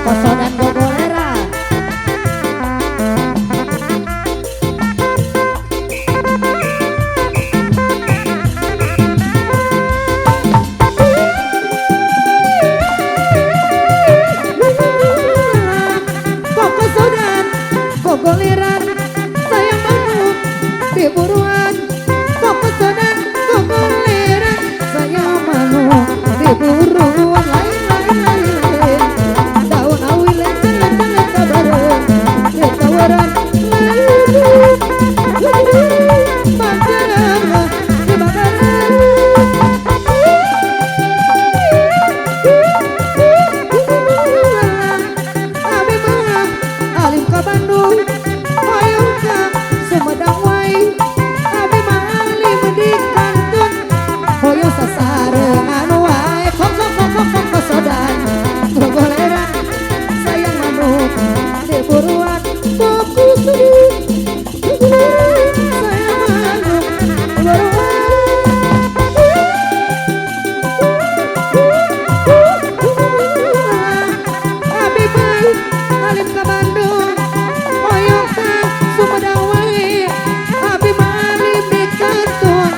Kokosodan gogolera. Kokosodan gogoleran sayang manuk diburuan. Kokosodan gogoleran sayang manuk diburuan. Lain lain lain daun awi lecen lecen lecen bareng ditawaran lain pacaran dibakaran. Abi mah alim ka Bandung hoyong ka Sumedang wae. Abi mah alim di kantun hoyong sasarengan wae. Kok kok kok kok kokosodan gogoleran sayang manuk diburuan. Fokus sedih sayang manuk diburuan. Abi mah alim ka Bandung hoyong ka Sumedang wae. Abi mah alim di kantun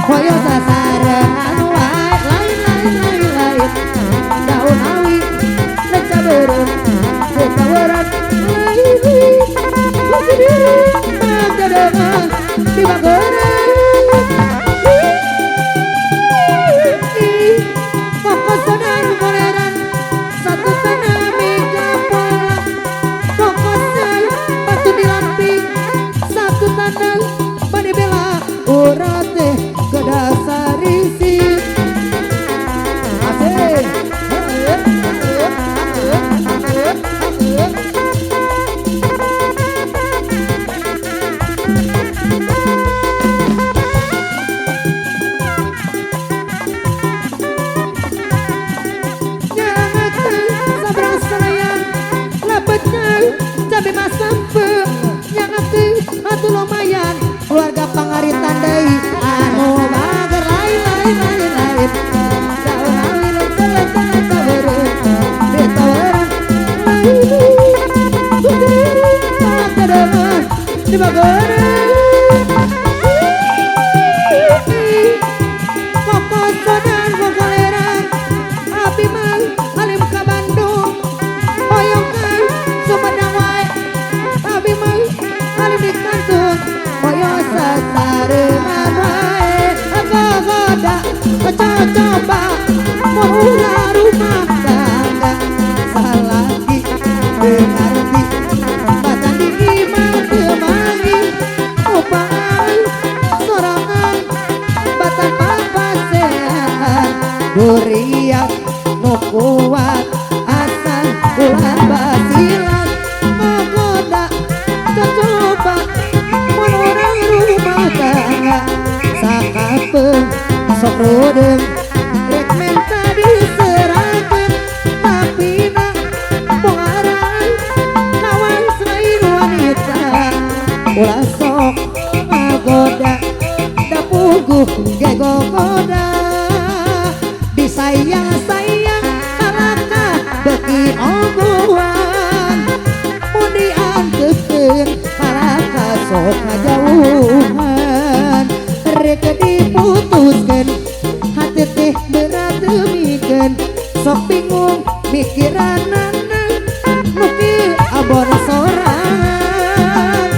hoyong sasarengan wae. Lain lain lain lain daun awi leca beureum ditawaran lain majadeungan di bageran. Kokosodan goleran satu tanah mega pola. Kokosan batu dilamping satu tanah bade bela urang teh kedasarisi. Asik. Nyangakeun sabrang sarayan lepetkeun cabe masampe nyangakeun atuh lumayan keluarga pangaritan deui anu bager. Lain lain lain lain daun awi lecen lecen lecen beureum ditawaran lain majadeungan di bageran. Kokosodan gogoleran abi mah alim ka Bandung hoyong ka Sumedang wae. Abi mah alim di kantun hoyong sasarengan wae. Gogoda cocoba mun ulah rumah tangga salaki teu ngarti batan di imah teu manggih upaan sorangan batan papasean durian nu kuat asal ulah basilan. Gogoda cocoba mun urang rumah tangga sakapeung sok rudeung rek menta diserahkeun tapina bongaran kawan selain wanita. Ulah sok ngagoda da puguh ge gogoda disayang-sayang kalakah beuki ogohan mun diantepkeun kalakah sok ngajauhan rek diputuskeun hati teh berat mikeun sok bingung mikiranana nu kieu abon sorangan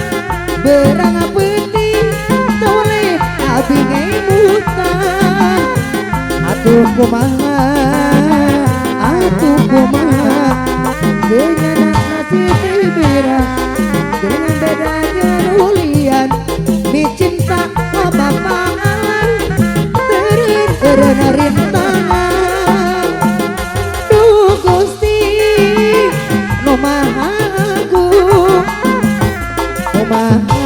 berang peuting toleh abi ngemutan. Atuh kumaha atuh kumaha geunana nasib teh beda dengan beda jeung ulian dicinta loba pangalan teureun eureun rintangan. Duh Gusti nu Maha Agung kumaha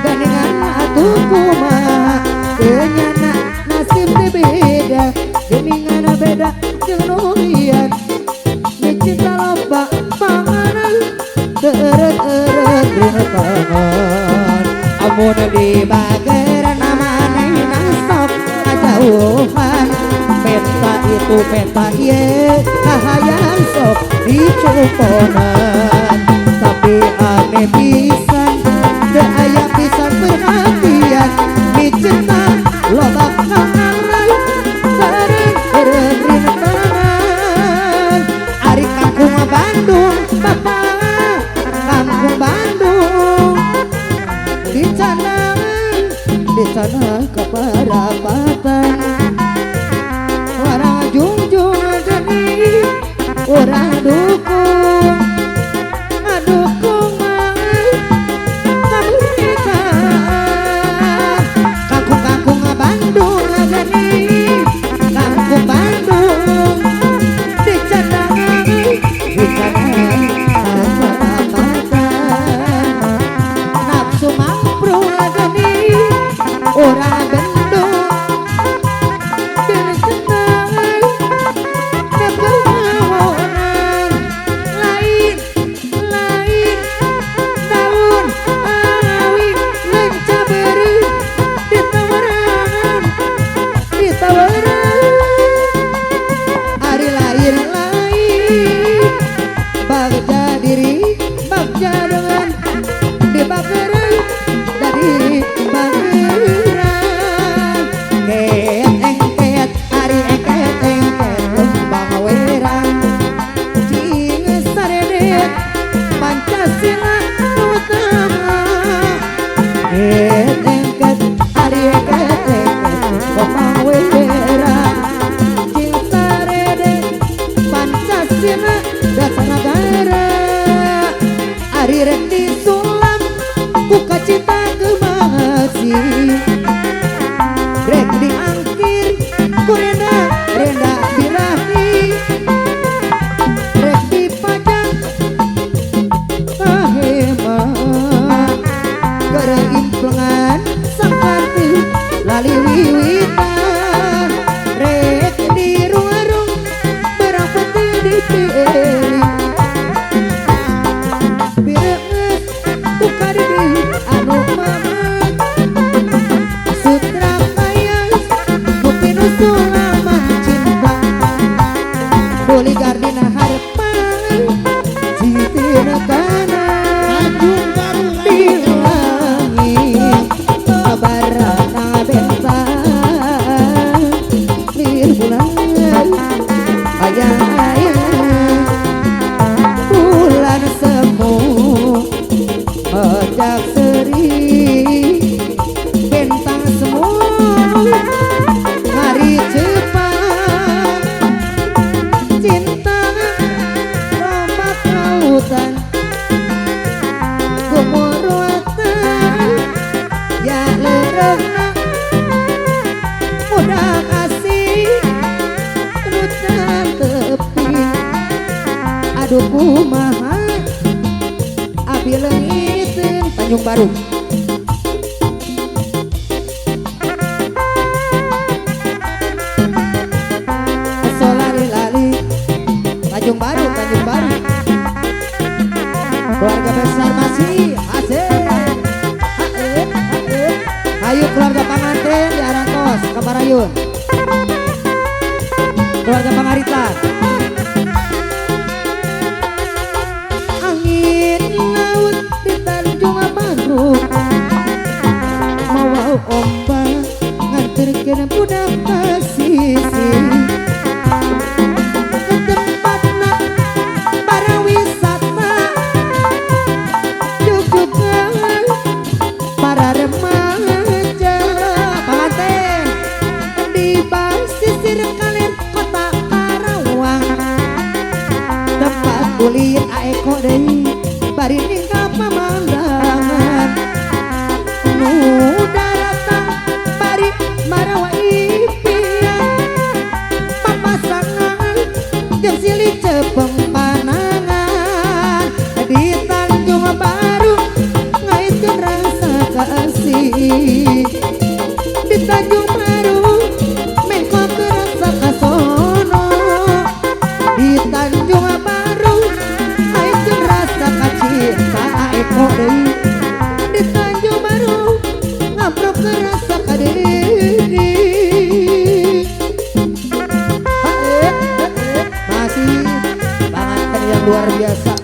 gandingan atuh kumaha kenyana nasib teh beda geuningan beda jeung nu lian dicinta loba panganan teureun eureun rintangan. Amun di bageran manehna sok ngajauhan peta itu peta ieu kahayang sok di Cumponan tapi aneh pisan teu aya pisan perhatian miceuna loba kangalan sareng rintangan ari kampung Bandung bapak kampung Bandung di sana keperapatan orang jungjung geni orang dukung adukung kemerdekaan kampung-kampung Bandung geni kampung Bandung di sana keperapatan nafsu mamprung geni orang bendung bersenang kepermawonan lain lain daun awi lenca beri ditawaran ditawaran ari lain lain bagja diri bagja dengan dibageran dari bageran ket engket ari engket engket kembang werang cing saredet Pancasila utama ket engket ari engket engket kembang werang cing saredet Pancasila dasar negara ari rek disulam ku kacita gemasi rek diangkir ku renda renda birahi rek dipajang kahema gara implengan sangkanti lali wiwitan rek dirung-rung barang putih dipilih bireus ku kadidi anu mamet sutra kayas kupinu sulaman cinta Boligardina harapan jitina kanan Tanjung Baru di lagi. Langit barana bentang lir bulan ayang-ayang bulan semu mejak seri bentang semu hari cepat cinta rombak lautan gumuruatan ya lerengna udah kasih kenutan tepi aduh kumaha abi leungiteun Tanjung Baru. Solari-lali Tanjung Baru, Tanjung Baru keluarga besar masih asik. Ayo keluarga panganten di Arantos Kabarayun keluarga Pangaritan angin laut di Tanjung Baru mawa ombak nganterkeun budak pasisir ke tempatna para wisata jujugan para remaja panganten di pasisir kaler kota Karawang tempat kulit aeko deui bari ninggal pemandangan nu daratang bari marawa impian papasangan jeung silih cepeng panangan di Tanjung Baru ngaitkeun rasa kasih di Tanjung Baru mengko rasa kasono di Tanjung Baru ngaitkeun rasa kacinta eko deui di Tanjung Baru ngaprok rasa kadiri masih panganten yang Luar biasa.